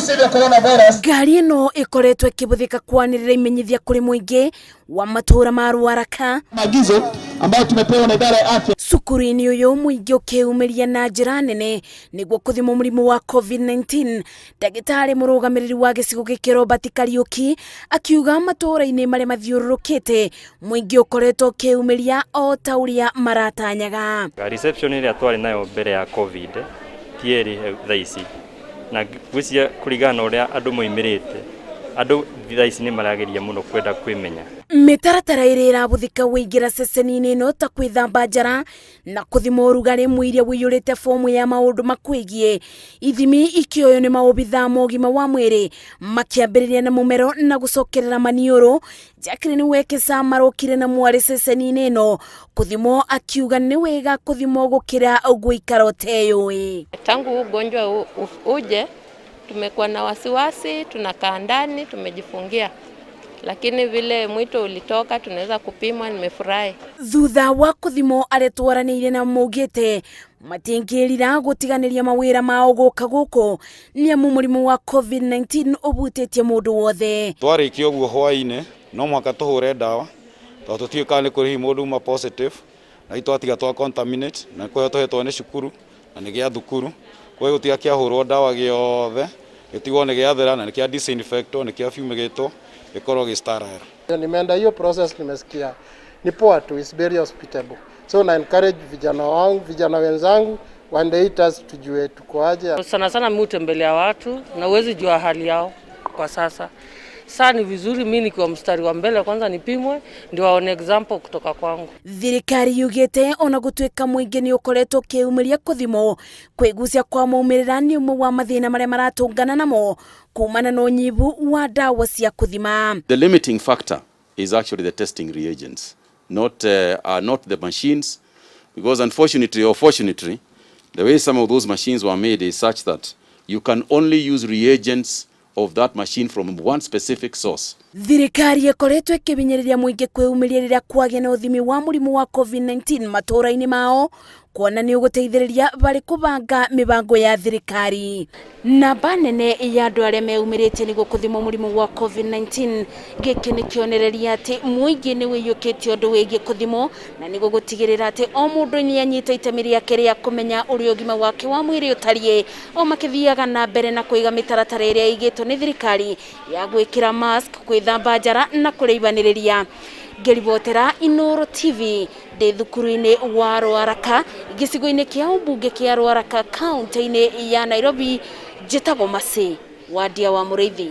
Virusi vya coronavirus. Ngari ĩno ĩkoretwo ĩkĩhũthĩka kwanĩrĩra imenyithia kũrĩ mũingĩ wa matũũra ma Ruaraka. Maagizo ambayo tumepewa na idara ya afya. Cukuru-inĩ ũyũ mũingĩ ũkĩyumĩria na njĩra nene nĩguo kũthimwo mũrimũ wa COVID-19. Ndagĩtarĩ mũrũgamĩrĩri wa gĩcigo gĩkĩ Robert Kariũki akiuga matũũra-inĩ marĩa mathiũrũrũkĩte mũingĩ ũkoretwo ũkĩyumĩria o ta ũrĩa maratanyaga. Reception ĩrĩa twarĩ nayo mbere ya COVID ti ĩrĩ thaa ici, na ngwĩciria kũringana na ũrĩa andũ moimĩrĩte, andũ thaa ici nĩ marageria mũno kwenda kwĩmenya. Mĩtaratara ĩrĩa ĩrahũthĩka wĩingĩra ceceni-inĩ ĩno ta kwĩthamba njara na kũthima ũrugarĩ mũiria ũiyũrĩte fomu ya maũndũ makwĩgiĩ ithimi ikĩoywo nĩ maobithaa ma ũgima wa mwĩrĩ makĩambĩrĩria na mũmero na gũcokerera maniũrũ. Jacqueline Wekesa marokire na mwarĩ ceceni-inĩ ĩno kũthimwo akiuga nĩ wega kũthimwo gũkĩra gũikara ũteyũĩ. Tangu huu ugonjwa uje tumekuwa na wasiwasi, tunakaa ndani, tumejifungia, lakini vile mwito ulitoka tunaweza kupimwa, nimefurahi. Thutha wa kũthimwo arĩa twaranĩire na maugĩte matingĩrira gũtiganĩria mawĩra mao gũka gũkũ nĩ amu mũrimũ wa COVID-19 ũhutĩtie mũndũ wothe. Twarĩkia ũguo hwaĩ-inĩ no mũhaka tũhũre ndawa tondũ tũtiũĩ kana nĩ kũrĩ hihi mũndũ uma positive na ithuĩ twatiga twa contaminate na nĩ kũheo tũhetwo nĩ cukuru na nĩ gĩa thukuru koguo gĩgũtiga kĩahũrwo ndawa gĩothe gĩtigwo nĩ gĩathera na nĩ kĩa disinfectwo nĩ kĩa fumigĩtwo gĩkorwo gĩ sterile. Nimeenda hiyo process, nimesikia ni poa tu, it's very hospitable. So na encourage vijana wangu, vijana wenzangu waende hii test tujue tuko aje. Sana sana mimi hutembelea watu na huwezi jua hali yao kwa sasa. Saa ni vizuri mimi nikiwa mstari wa mbele kwanza nipimwe ndio waone example kutoka kwangu. Thirikari yugĩte ona gũtuĩka mũingĩ nĩ ũkoretwo ũkĩyumĩria kũthimwo kwĩgucia kwa maumĩrĩra nĩ ũmwe wa mathĩna marĩa maratũngana namo kumana na ũnyihu wa ndawa cia kũthima. The limiting factor is actually the testing reagents, not the machines, because unfortunately or fortunately, the way some of those machines were made is such that you can only use reagents of that machine from one specific source. Thirikari ĩkoretwo ĩkĩhinyĩrĩria mũingĩ kwĩyumĩria rĩrĩa kwagĩa na ũthimi wa mũrimũ wa COVID-19 matũũra-inĩ mao kuona nĩ ũgũteithĩrĩria harĩ kũbanga mĩbango ya thirikari. Namba nene ya andũ arĩa meyumĩrĩtie nĩguo kũthimwo mũrimũ wa COVID-19 gĩkĩ nĩ kĩonereria atĩ mũingĩ nĩ wĩiyũkĩtie ũndũ wĩgiĩ kũthimwo na nĩguo gũtigĩrĩra atĩ o mũndũ nĩ anyita itemi rĩake rĩa kũmenya ũrĩa ũgima wake wa mwĩrĩ ũtariĩ o makĩthiaga na mbere na kũiga mĩtaratara ĩrĩa ĩigĩtwo nĩ thirikari ya gwĩkĩra mask, gwĩthamba njara na kũraihanĩrĩria. Ngĩribotera Inooro TV ndĩ thukuru-inĩ wa Ruaraka gĩcigo-inĩ kĩa ũmbunge kĩa Ruaraka kaunti-inĩ ya Nairobi, njĩtagwo Mercy Wandia wa Mũrĩithi.